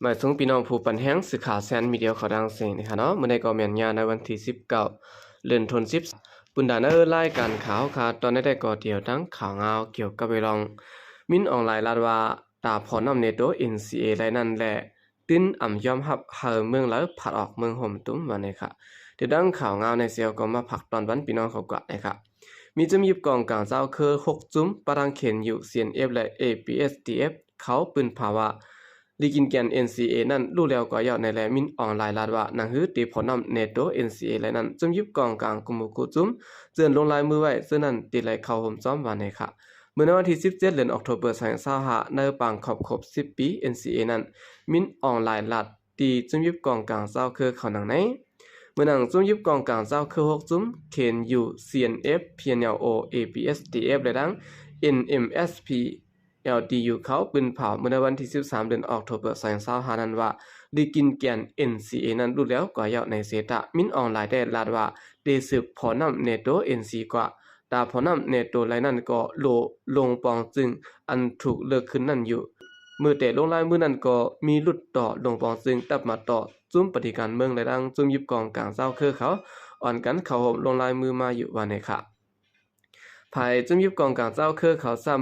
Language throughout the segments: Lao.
ໝາຍເຖິງພີ່ນ້ອງຜູ້ປັນແຮງສື່ຂ່າວແຊນມີເດຍເຂົ້າດັງເສັງນີ້ຄ່ະເນາະ. ມື້ໃດກໍແມ່ນຍາມໃນວັນທີສິບເກົ້າ ເດືອນທັນວາ ສິບ ປຸນດາ ໃນລາຍການຂ່າວຄ່ະ ຕອນໃດກໍດຽວທັງຂ່າວງາວກ່ຽວກັບໄປລອງ ມິນອອງລາຍລາດວ່າ ຕາພໍ່ນ້ຳເນໂຕ ເອັນຊີເອ ລາຍນັ້ນແລະ ຕື່ນອຳຍອມຮັບໃຫ້ເມືອງລາວຜາດອອກເມືອງໂຮມຕຸມວ່ານີ້ຄ່ະ. ດຽວດັ່ງຂ່າວງາວໃນເຊວກໍມາພັກຕອນວັນພີ່ນ້ອງເຂົາກວ່ານີ້ຄ່ະ. ມີຈຸ້ມຢິບກອງກາງເຈົ້າເຄີຫົກຈຸ້ມ ປະທັງເຄເອັນຢູ ຊີເອັນເອັຟ ແລະ ເອ ບີ ເອສ ດີ ເອັຟ ເຂົາປືນເຜົາວ່າ ລີກິນແກນ ເອັນຊີເອ ນັ້ນ ຮູ້ແລ້ວກວ່າເຍົາະໃນແລ ມິນອອງລາຍລາດວ່າ ໜັງສືຕີພໍ່ນ້ຳເນໂຕ ເອັນຊີເອ ລາຍນັ້ນ ຈຸ້ມຢິບກອງກາງກຸມໝູ່ຄູ່ຈຸ້ມ ເຈີນລົງລາຍມືໄວ້ ເຊິ່ງນັ້ນ ຕີໄລເຂົ້າໂຮມຊ້ອມວ່ານີ້ຄ່ະ. ເມື່ອໃນວັນທີສິບເຈັດ ເດືອນອອກໂທເບີ ສອງພັນຊາວຫ້າ ໃນປາງຄອບຄົບສິບປີ ເອັນຊີເອ ນັ້ນ ມິນອອງລາຍລາດ ຕີຈຸ້ມຢິບກອງກາງເຈົ້າເຄີເຂົາໜັງໃນ. ເມື່ອນັ້ນ ຈຸ້ມຢິບກອງກາງເຈົ້າເຄີຫົກຈຸ້ມ ເຄເອັນຢູ ຊີເອັນເອັຟ ພີເອັນແອລໂອ ເອ ບີ ເອສ ດີ ເອັຟ ແລະ ດັ່ງ ເອັນ ເອັມ ເອສ ພີ ແອລ ດີ ຢູ ເຂົາປືນເຜົາ ເມື່ອໃນວັນທີສິບສາມ ເດືອນອອກໂທເບີ ສອງພັນຊາວຫ້າ ນັ້ນວ່າ ລີກິນແກນ ເອັນຊີເອ ນັ້ນ ຮູ້ແລ້ວກວ່າເຍົາະໃນເສຕະ ມິນອອງລາຍໄດ້ລາດວ່າ ເຕສືບພໍ່ນ້ຳເນໂຕ ເອັນຊີ ກວ່າ ຕາພໍ່ນ້ຳເນໂຕລາຍນັ້ນກໍໂລລົງປອງຈຶ່ງອັນຖືກເລີກຂຶ້ນນັ້ນຢູ່. ມື້ແຕ່ລົງລາຍມືນັ້ນກໍມີຫຼຸດຕໍ່ລົງປອງຈຶ່ງ ຕັບມາຕໍ່ຈຸ້ມປະຕິການເມືອງ ແລະ ດັ່ງຈຸ້ມຢິບກອງກາງເຈົ້າເຄີເຂົາ ອ່ອນກັນເຂົ້າໂຮມລົງລາຍມືມາຢູ່ວ່ານີ້ຄ່ະ. ຝ່າຍຈຸ້ມຢິບກອງກາງເຈົ້າເຄີເຂົາຊ້ຳ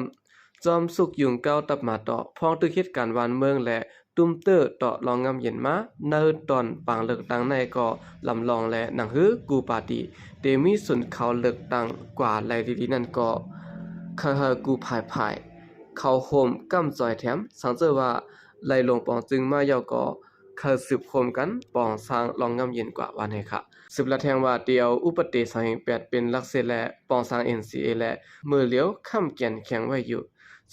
ຈອມສຸກຍຸງເກົ້າ ຕັບມາຕໍ່ ພ້ອງຕຶກເຮັດການຫວານເມືອງ ແລະ ຕຸ້ມເຕີ້ຕໍ່ລອງງາມເຢັນມາ ໃນຕອນປາງເລືອກຕັ້ງໃນກໍລຳລອງ ແລະ ໜັງຮືກູປາຕີ ເຕມີສູນເຂົ້າເລືອກຕັ້ງກວ່າໄລ່ລີໆນັ້ນກໍ ເຂົາໃຫ້ກູພາຍພາຍ ເຂົ້າໂຮມກຳຈອຍແຖມ ສັງເຈີວ່າໄລ່ລົງປອງຈຶ່ງມາເຍົາກໍ ເຂົາສືບໂຮມກັນປອງສ້າງລອງງາມເຢັນກວ່າວ່ານີ້ຄ່ະ. ສືບລາແທງວ່າ ຕຽວອຸປະເຕສອງແຫ່ງແປດ ເປັນຫຼັກເສດ ແລະ ປອງສ້າງ ເອັນຊີເອ ແລະ ເມີຫຼຽວຄ້ຳແກ່ນແຂງໄວ້ຢູ່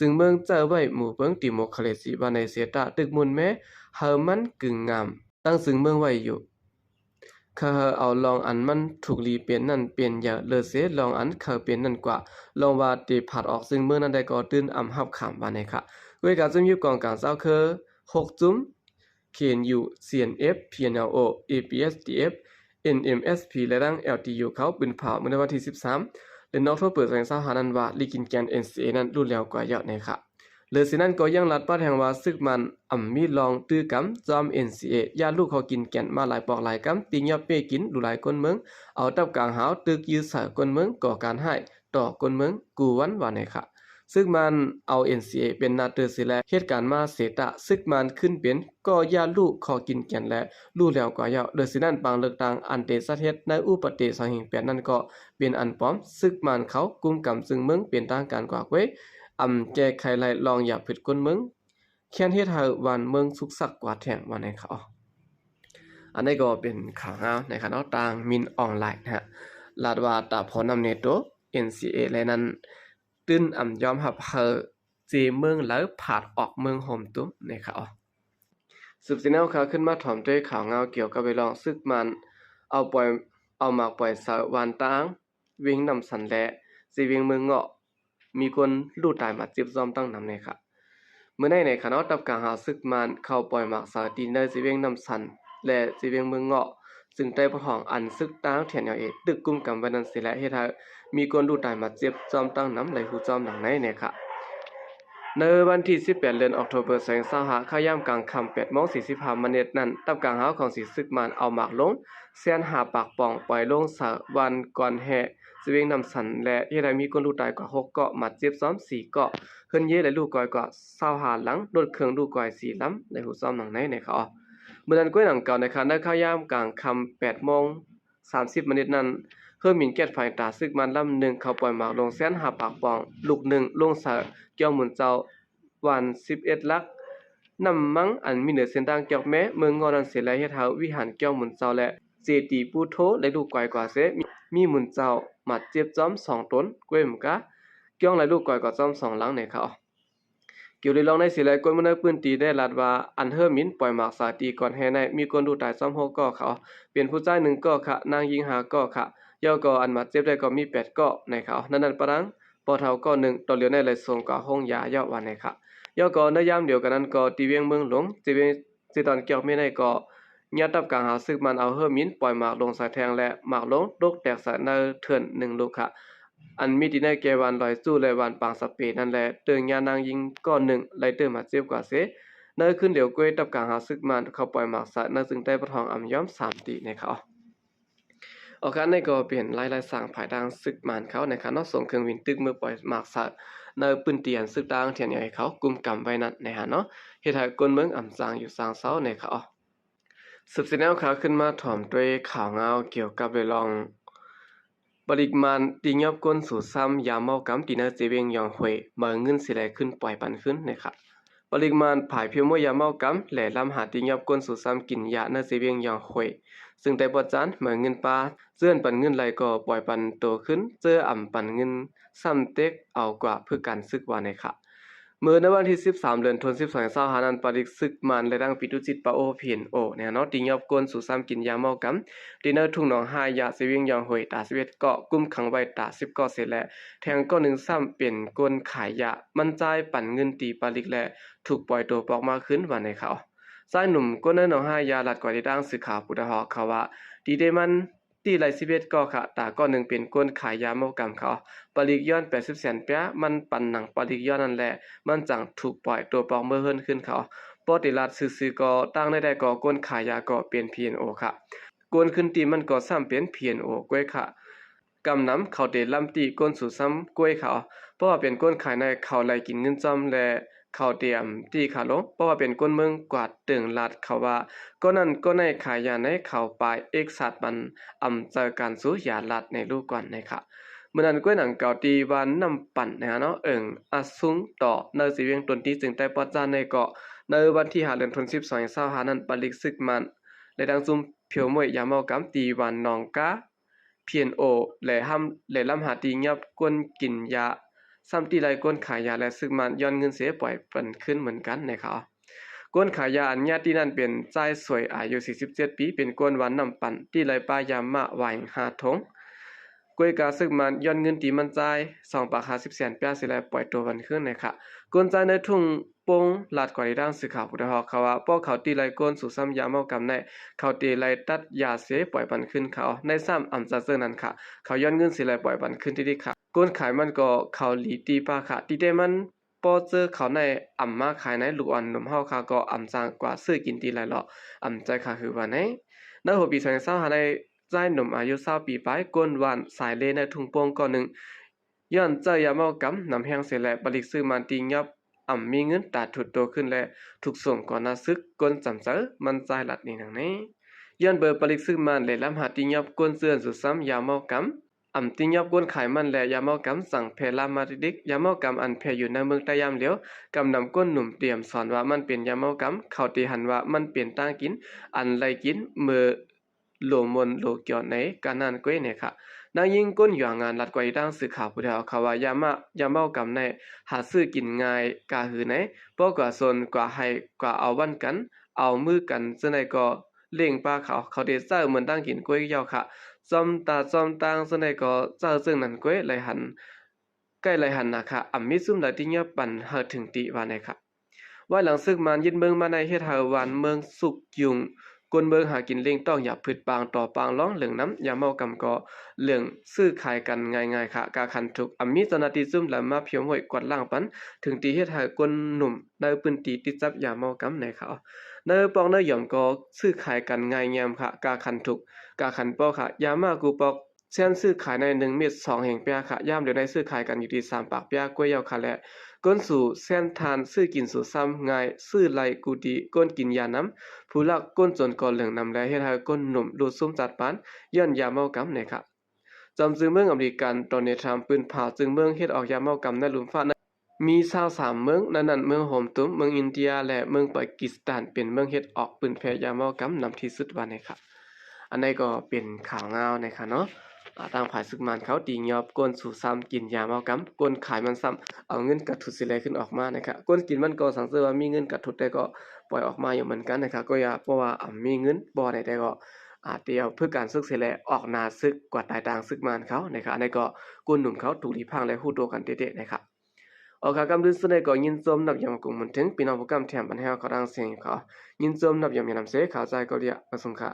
ຈຶ່ງເມືອງເຈົ້າໄວ້ໝູ່ເບິ່ງດີໂມຄຣາຊີວ່າໃນເສຕະ ຕຶກມຸນແມ້ເຮົາມັນກຶງງາມ ຕັ້ງຈຶ່ງເມືອງໄວ້ຢູ່ ເຂົາເອົາລອງອັນມັນທຸກລີເປັນນັ້ນເປັນເຍີາະ ເລີເສລອງອັນເຂົາເປັນນັ້ນກວ່າ ລອງວ່າເຕຜາດອອກຊຶ່ງເມືອງນັ້ນໄດ້ກໍຕື່ນອຳຮັບຂາມວ່ານີ້ຄ່ະ. ດ້ວຍການຈຸ້ມຢິບກອງກາງເຈົ້າເຄີຫົກຈຸ້ມ ເຄເອັນຢູ ຊີເອັນເອັຟ ພີເອັນແອລໂອ ເອ ບີ ເອສ ດີ ເອັຟ ເອັນ ເອັມ ເອສ ພີ ແລະ ດັ່ງ ແອລ ທີ ຢູ ເຂົາປືນເຜົາ ເມື່ອໃນວັນທີສິບສາມ ເດືອນອອກໂທເບີ ສອງພັນຊາວຫ້າ ນັ້ນວ່າ ລີກິນແກນ ເອັນ ຊີ ເອ ນັ້ນ ຮູ້ແລ້ວກວ່າເຍົາະໃນຄ່ະ. ເລີເສນັ້ນກໍຍັງລາດປະແທງວ່າ ຊຶກມັນອຳມີລອງຕື້ກຳຈອມ ເອັນ ຊີ ເອ ຢ້ານລູກເຂົາກິນແກນມາຫຼາຍປອກຫຼາຍກຳ ຕີຫຍ້ອບເປ້ກິນ ລູກຫຼາຍຄົນເມືອງ ເອົາຕັບກາງຫາວຕຶກຢື້ໃສ່ຄົນເມືອງ ກໍ່ການຮ້າຍຕໍ່ຄົນເມືອງ ກູ່ວັນວ່າແນຄ່ະ. ຊຶກມັນເອົາ ເອັນ ຊີ ເອ ເປັນໜ້າເຕີເສແລ ເຮັດການມາເສຕະ ຊຶກມັນຂຶ້ນເປັນ ກໍຢ້ານລູກເຂົາກິນແກນແລ ຮູ້ແລ້ວກວ່າເຍົາະ. ໂດຍສະນັ້ນ ປາງເລືອກຕັ້ງອັນເຕຈັດເຮັດໃນອຸປະເຕສອງແຫ່ງແປດນັ້ນກໍເປັນອັນປອມ ຊຶກມັນເຂົາກຸມກຳຈຶ່ງເມືອງເປັນທາງການກວ່າເວີຍ ອຳແກ້ໄຂໄລ່ລອງຢາຜືດຄົນເມືອງ ແຄ້ນເຮັດໃຫ້ບ້ານເມືອງສຸກສັກກວ່າແທ້ວ່າແນຄ່ະ. ອັນນີ້ກໍເປັນຂ່າວງາວນະຄະເນາະ ທາງມິນອອງລາຍນະ ລາດວ່າຕາພໍ່ນ້ຳເນໂຕ ເອັນ ຊີ ເອ ແລະ ນັ້ນ ຕື່ນອຳຍອມຮັບໃຫ້ເຈເມືອງລາວຜາດອອກເມືອງໂຮມຕຸມນະຄະ. ສືບເສຍແນວຂ່າວ ຂຶ້ນມາຖອມເຕະຂ່າວງາວກ່ຽວກັບໄປລອງ ຊຶກມັນເອົາປອຍ ເອົາໝາກປອຍເຊົາວານຕາງ ວຽງນ້ຳສັນ ແລະ ເຊວຽງເມືອງເງາະ ມີຄົນຮູ້ຕາຍບາດເຈັບຊ້ອມຕັ້ງນຳແນຄ່ະ. ມື້ໃນນະຄະເນາະ ຕັບກາງຫາວຊຶກມັນເຂົ້າປອຍໝາກເຊົາທີ່ໃນເຊວຽງນ້ຳສັນ ແລະ ເຊວຽງເມືອງເງາະ ຊຶ່ງໃຕ້ປົກຄອງອັນຊຶກທາງ ທີເອັນແອລເອ ຕຶກກຸມກຳໄວ້ນັ້ນເສແລະ ເຮັດໃຫ້ມີຄົນຮູ້ຕາຍບາດເຈັບຊ້ອມຕັ້ງນຳ ໄດ້ຮູ້ຊ້ອມດັ່ງໃນນະຄະ. ໃນວັນທີສິບແປດ ເດືອນອອກໂທເບີ ສອງພັນຊາວຫ້າ ຄາວຍາມກາງຄ່ຳ ແປດໂມງ ສີ່ສິບຫ້າ ມາເນັດນັ້ນ ຕັບກາງຫາວຂອງສີຊຶກມັນເອົາໝາກລົງ ແສນຫ້າປາກປ່ອງ ປອຍລົງໃສ່ບ້ານກອນແຮ່ ເຊວຽງນ້ຳສັນ ແລະ ເຮັດໃຫ້ມີຄົນຮູ້ຕາຍກວ່າຫົກເກາະ ບາດເຈັບຊ້ອມສີ່ເກາະ ເຮືອນເຢ ແລະ ລູກກອຍກວ່າຊາວຫ້າຫຼັງ ລົດເຄື່ອງລູກກອຍສີ່ລຳ ໄດ້ຮູ້ຊ້ອມດັ່ງໃນນະຄະ. ມື້ນັ້ນກ້ວຍໜັງເກົ່ານະຄະ ໃນຄາວຍາມກາງຄ່ຳ ແປດໂມງ ສາມສິບມາເນັດນັ້ນ ເຮືອບິນແຈດໄຟຕາຊຶກມັນລຳໜຶ່ງ ເຂົ້າປອຍໝາກລົງແສນຫ້າປາກປ່ອງ ລູກໜຶ່ງ ລົງໃສ່ກຽວໝູນເຈົ້າ ວັນສິບເອັດຫຼັກ ນ້ຳມັງ ອັນມີເໜືອເສັ້ນທາງຈອກແມ ເມືອງງໍນັ້ນເສແລະ ເຮັດໃຫ້ວິຫານກຽວໝູນເຈົ້າ ແລະ ເຈດີປູໂທ ໄດ້ລູກກອຍກວ່າເສ ມີໝູນເຈົ້າບາດເຈັບຊ້ອມສອງຕົນ ກ້ວຍໝາກກາ ກຽວໄດ້ລູກກອຍກວ່າຊ້ອມສອງຫຼັງນະຄະ. ກ່ຽວເລື່ອງໃນເສແລະ ຄົນເມືອງໃນພື້ນທີ່ໄດ້ລາດວ່າ ອັນເຮືອບິນປອຍໝາກສາຍຕີກອນແຮ່ໃນ ມີຄົນຮູ້ຕາຍຊ້ອມຫົກເກາະຄະ ເປັນຜູ້ຊາຍໜຶ່ງເກາະຄະ ນາງຍິງຫ້າເກາະຄະ ແລ້ວກໍອັນບາດເຈັບໄດ້ກໍມີແປດເກາະນະຄະ. ນັ້ນປະດັງ ພໍ່ເຖົ້າເກາະໜຶ່ງ ຕໍ່ຫຼຽວໃນໄຫຼສົ່ງກວ່າໂຮງຢາເຍົາະວ່າແນຄະ. ແລ້ວກໍໃນຍາມດຽວກັນນັ້ນກໍ ທີ່ວຽງເມືອງຫຼວງ ເຊເວັງ ເຊຕອນກຽວເມໄນກໍ ຍາມຕັບກາງຫາວຊຶກມັນເອົາເຮືອບິນປອຍໝາກລົງສາຍແທງ ແລະ ໝາກລົງຕົກແຕກໃສ່ໃນເທື່ອນໜຶ່ງລູກຄະ ອັນມີທີ່ໃນແກ່ບ້ານລອຍຈູ້ ແລະ ບ້ານປາງສະເປນັ້ນແລະ ເຕີງຍານາງຍິງເກາະໜຶ່ງໄດ້ເຕີບາດເຈັບກວ່າເສ ໃນຄືນດຽວກັນ ທັບກາງຫາສຶກມານເຂົ້າປ່ອຍໝາກສະໃນເຊິ່ງໃຕ້ປະທ້ອງອຳຍອມສາມຕີນະຄະ. ເອົາ ອັນນີ້ກໍເປັນລາຍລາຍສ້າງພາຍທາງສຶກມານເຂົານະຄະເນາະ ສົ່ງເຄື່ອງບິນຕຶກເມືອປ່ອຍໝາກສະໃນພື້ນທີ່ອັນສຶກທາງ TNLA ເຂົາກຸມກຳໄວ້ນັ້ນນະຄະເນາະ ເຮັດໃຫ້ຄົນເມືອງອຳສ້າງຢູ່ສ້າງເຊົານະຄະ. ສືບເສຍແນວຂາວຂຶ້ນມາຖອມດ້ວຍຂ່າວງາວກ່ຽວກັບເລື່ອງ ປະລິກມານຕີຫຍອບກົ້ນສູດຊ້ຳຢາເມົາກຳ ທີ່ໃນເຊວຽງຢອງຫວຍ ເໝີເງິນຊິໄລ່ຂຶ້ນປ່ອຍປັນຄືນນະຄະ. ປະລິກມານຜາຍຜິວມວຍຢາເມົາກຳ ແລະ ລຳຫາຕີຫຍອບກົ້ນສູດຊ້ຳກິນຢາໃນເຊວຽງຢອງຫວຍ ຊຶ່ງໄດ້ປອດຈານເໝີເງິນປາ ເຈີ້ອນປັນເງິນໄລ່ກໍປ່ອຍປັນໂຕຄືນ ເຈີ້ອອຳປັນເງິນຊ້ຳເຕັກເອົາກວ່າພຶກການສຶກວ່ານະຄະ. ເມື່ອໃນວັນທີສິບສາມ ເດືອນ ສິບສອງ ສອງພັນຊາວຫ້ານັ້ນ ປະລິກສຶກມານ ແລະ ທັງປີຕຸຈິດປາໂອ PNO ແນວເນາະ ຕີຫຍອບກົ້ນສູດຊ້ຳກິນຢາເມົາກຳ ທີ່ໃນທົ່ງໜອງຫ້າຢາ ເຊວຽງຢອງຫວຍ ຕາສິບເອັດເກາະ ກຸມຂັງໄວ້ຕາສິບເກາະເສຍ ແລະ ແທງເກາະໜຶ່ງຊ້ຳເປັນຄົນຂາຍຢາ ມັນຈ່າຍປັນເງິນຕີປະລິກ ແລະ ຖືກປ່ອຍຕົວປອກມາຄືນວ່ານະຄະ. ຊາຍໜຸ່ມຄົນໃນໜອງຫ້າຢາ ລັດກວາງເຕັກ ຕາງສື່ຂ່າວຜູ້ໄດ້ຮອດຂ່າວວ່າ ຕີໄດ້ມັນ ຕີໄລ່ສິບເອັດເກາະຄະ ຕາເກາະໜຶ່ງເປັນຄົນຂາຍຢາເມົາກຳຄະ. ປະລິກຍ້ອນແປດສິບແສນປຽ ມັນປັນໜັງປະລິກຍ້ອນນັ້ນແຫຼະ ມັນຈັ່ງຖືກປ່ອຍຕົວປອກເມືອເຮືອນຄືນຄະ. ບໍ່ຕິລັດຊື່ໆກໍ ຕາງໃດໆກໍຄົນຂາຍຢາກໍເປັນ PNO ຄະ. ຄົນຂຶ້ນຕີມັນກໍຊ້ຳເປັນ PNO ກ້ວຍຄະ. ກຳນຳເຂົາເຕລຳຕີກົ້ນສູດຊ້ຳກ້ວຍຄະ. ເພາະວ່າເປັນຄົນຂາຍໃນ ເຂົາໄລ່ກິນເງິນຈ້ອມ ແລະ ເຂົາເຕອຳຕີຂາລົງ ເພາະວ່າເປັນຄົນເມືອງກວາດເຕີງລັດເຂົາວ່າ ເກາະນັ້ນເກາະໃນຂາຍຢາໃນ ເຂົາປາຍເອກສາດມັນອຳເຈີການສູຢາລັດໃນລູກກ່ອນນະຄະ. ເມື່ອນັ້ນກ້ວຍໜັງເກົ່າ ທີ່ບ້ານນ້ຳປັ່ນນະຄະເນາະ ເອີ່ງອາຊຸງຕໍ່ ໃນເຊວຽງຕົນຕີ ເຊິ່ງໄດ້ປອດຈານໃນເກາະ ໃນວັນທີຫ້າ ເດືອນ ສິບສອງ ສອງພັນຊາວຫ້ານັ້ນ ປະລິກຊຶກມານ ແລະ ທັງຊຸມຜິວມວຍຢາເມົາກຳ ທີ່ບ້ານໜອງກາ PNO ແລະ ຮຳ ແລະ ລຳຫາຕີຫຍອບກົ້ນກິນຢາ ຊ້ຳຕີໄລ່ຄົນຂາຍຢາ ແລະ ຊຶກມານຍ້ອນເງິນເສຍປ່ອຍປັນຄືນເໝືອນກັນນະຄະ. ຄົນຂາຍຢາອັນຍາດຕີນັ້ນເປັນຊາຍສວຍອາຍຸສີ່ສິບເຈັດປີ ເປັນຄົນບ້ານນ້ຳປັ່ນ ຕີໄລ່ປາຢາມາຫວາຍຫ້າຖົງ ກ້ວຍກາຊຶກມານຍ້ອນເງິນທີ່ມັນຈ່າຍ ສອງປາກຫ້າສິບແສນປຽເສຍ ແລະ ປ່ອຍຕົວມັນຄືນນະຄະ. ຄົນຊາຍໃນທົ່ງ ໂປ່ງ ລັດກວາງເຕັກ ຕາງສື່ຂ່າວຜູ້ໄດ້ຮອດຂ່າວວ່າ ພວກເຂົາຕີໄລ່ກົ້ນສູດຊ້ຳຢາເມົາກຳໃນ ເຂົາເຕໄລ່ຕັດຢາເສ ປ່ອຍປັນຄືນເຂົາໃນຊ້ຳອຳຈາກເຊິ່ງນັ້ນຄະ ເຂົາຍ້ອນເງິນເສຍ ແລະ ປ່ອຍປັນຄືນຕິດໆຄະ. ຄົນຂາຍມັນກໍເຂົາຫຼີຕີປາຄະ ຕີແຕ່ມັນບໍ່ເຈີເຂົາໃນອຳມາຂາຍໃນ ລູກອ່ອນໜຸ່ມເຮົາຄະກໍອຳສ້າງກວ່າຊື້ກິນຕີໄລ່ເລາະ ອຳຈ່າຍຄ່າຫື່ອວ່າໃນ. ໃນຫົວປີສອງພັນຊາວຫ້າໃນ ຊາຍໜຸ່ມອາຍຸຊາວປີປາຍ ຄົນບ້ານສາຍເລ ໃນທົ່ງໂປ່ງເກາະໜຶ່ງ ຍ້ອນໃຊ້ຢາເມົາກຳນຳແຮງເສຍ ແລະ ປະລິກຊຶກມານຕີຫຍອບ ອຳມີເງິນຕາທຸດໂຕຂຶ້ນ ແລະ ຖືກສົ່ງເຂົ້າໜ້າຊຶກ ຄົນຈຳໃຈມັນຈ່າຍລັດນີ້ໜັງໃນ. ຍ້ອນເບີປະລິກຊຶກມານ ແລະ ລຳຫາຕີຫຍອບກົ້ນເຈື່ອນສູດຊ້ຳຢາເມົາກຳ ອຳຕີຫຍອບກົ້ນຂາຍມັນ ແລະ ຢາເມົາກຳ ຈັ່ງແຜ່ລາມມາຕິກໆ. ຢາເມົາກຳອັນແຜ່ຢູ່ໃນເມືອງໃຕ້ຍາມຫຼຽວ ກຳນຳກົ້ນໜຸ່ມຕຽມສອນວ່າມັນເປັນຢາເມົາກຳ ເຂົາຕີຫັນວ່າມັນເປັນຕ່າງກິນ ອັນໄລ່ກິນເມີ ໂຫຼມົນໂຫຼກຽວໃນການນັ້ນກ້ວຍແນ່ຄະ. ນາງຍິງ ກົ້ນຢວງງານ ລັດກວາງເຕັກ ຕາງສື່ຂ່າວຜູ້ໄດ້ຮອດຂ່າວວ່າ ຢາມາ ຢາເມົາກຳໃນ ຫາຊື້ກິນງ່າຍກາຫື່ອໃນ ພວກກວ່າຊົນ ກວ່າໄຮ່ ກວ່າເອົາບ້ານກັນ ເອົາມືກັນ ເຊິ່ງໃດກໍເລັ່ງປາເຂົາ ເຂົາເດໃຊ້ເໝືອນຕ່າງກິນກ້ວຍເຈົ້າຄະ. ຈອມຕາຈອມຕ່າງ ເຊິ່ງໃດກໍໃຊ້ເຊິ່ງນັ້ນກ້ວຍ ໄລ່ຫັນ ໃກ້ໄລ່ຫັນນາຄະ ອຳມີຊຸມໃດທີ່ຫຍອບປັນເຮົາເຖິງຕິວ່າໃນຄະ. ວາຍຫຼັງຊຶກມານຍຶດເມືອງມາໃນ ເຮັດໃຫ້ບ້ານເມືອງສຸກຍຸ່ງ ຄົນເມືອງຫາກິນລ້ຽງຕ້ອງຢາພືດປາງຕໍ່ປາງລອງເລື່ອງນຳ ຢາເມົາກຳກໍເລື່ອງຊື້ຂາຍກັນງ່າຍໆຄະ. ກາຂັນທຸກ ອຳມີເຈົ້າໜ້າທີ່ຊຸມໃດມາພຽວຫ້ວຍກວາດລ້າງປັນ ເຖິງທີ່ເຮັດໃຫ້ຄົນໜຸ່ມໃນພື້ນທີ່ຕິດຈັບຢາເມົາກຳໃນຄະ. ໃນປອກໃນຫຍອມກໍຊື້ຂາຍກັນງ່າຍແງ່ມຄະ. ກາຂັນທຸກ ກາຂັນປອກຄະ ຢາມາກູປອກ ແຊນຊື້ຂາຍໃນໜຶ່ງເມັດສອງແຮງປຽຄະ ຍາມດຽວໃນຊື້ຂາຍກັນຢູ່ທີ່ສາມປາກປຽກວ່າເຈົ້າຄະ ແລະ ກົ້ນສູແຊນທານຊື້ກິນສູຊ້ຳງ່າຍ ຊື້ໄລ່ກູຕີ ກົ້ນກິນຢານຳ ຜູ້ລັກກົ້ນຈົນກໍເຫຼືອງນຳ ແລະ ເຮັດໃຫ້ກົ້ນໜຸ່ມຫຼຸດຊຸມຈັດປານ ຍ້ອນຢາເມົາກຳໃນຄະ. ຈອມຈຶ່ງເມືອງອາເມລິກັນ ໂດນັລ ທຣຳ ປືນເຜົາຈຶ່ງເມືອງເຮັດອອກຢາເມົາກຳໃນລຸ່ມຟ້າ ມີຊາວສາມເມືອງ ໃນນັ້ນເມືອງໂຮມຕຸມ ເມືອງອິນເດຍ ແລະ ເມືອງປາກິສຖານ ເປັນເມືອງເຮັດອອກປືນແຜ່ຢາເມົາກຳນຳທີ່ສຸດວ່າໃນຄະ. ອັນໃດກໍເປັນຂ່າວງາວໃນຄະເນາະ ອາ ທາງຝ່າຍຊຶກມານເຂົາຕີຫຍອບກົ້ນສູຊ້ຳກິນຢາເມົາກຳ ຄົນຂາຍມັນຊ້ຳເອົາເງິນກະທຸດຊິໄລ່ຂຶ້ນອອກມາໃນຄະ. ຄົນກິນມັນກໍສັງເສີວ່າມີເງິນກະທຸດ ແຕ່ກໍປ່ອຍອອກມາຢູ່ເໝືອນກັນໃນຄະ ກໍຢ່າ ເພາະວ່າ ອາ ມີເງິນບໍ່ໄດ້ ແຕ່ກໍ ອາ ຕຽມຝຶກການຊຶກເສຍແລ້ວອອກໜ້າຊຶກກວາດຕາຍຕາງຊຶກມານເຂົາໃນຄະ. ອັນໃດກໍ ໂກນໜຸ່ມເຂົາຖືກລີ້ພັງ ແລະ ຮູ້ໂຕກັນເຕະໆໃນຄະ. ອອກຂ່າວກຳດື່ນສຸດໃດກໍຍິນຊົມນັບຢອມກົງບຸນເຖິງ ພີ່ນ້ອງຜູ້ກຳແຖມບັນແຮວເຂົາດັ່ງເສຍງເຂົາ ຍິນຊົມນັບຢອມຍານຳເສ ຂ່າວໃຈກໍລຽກມາສົ່ງຄະ.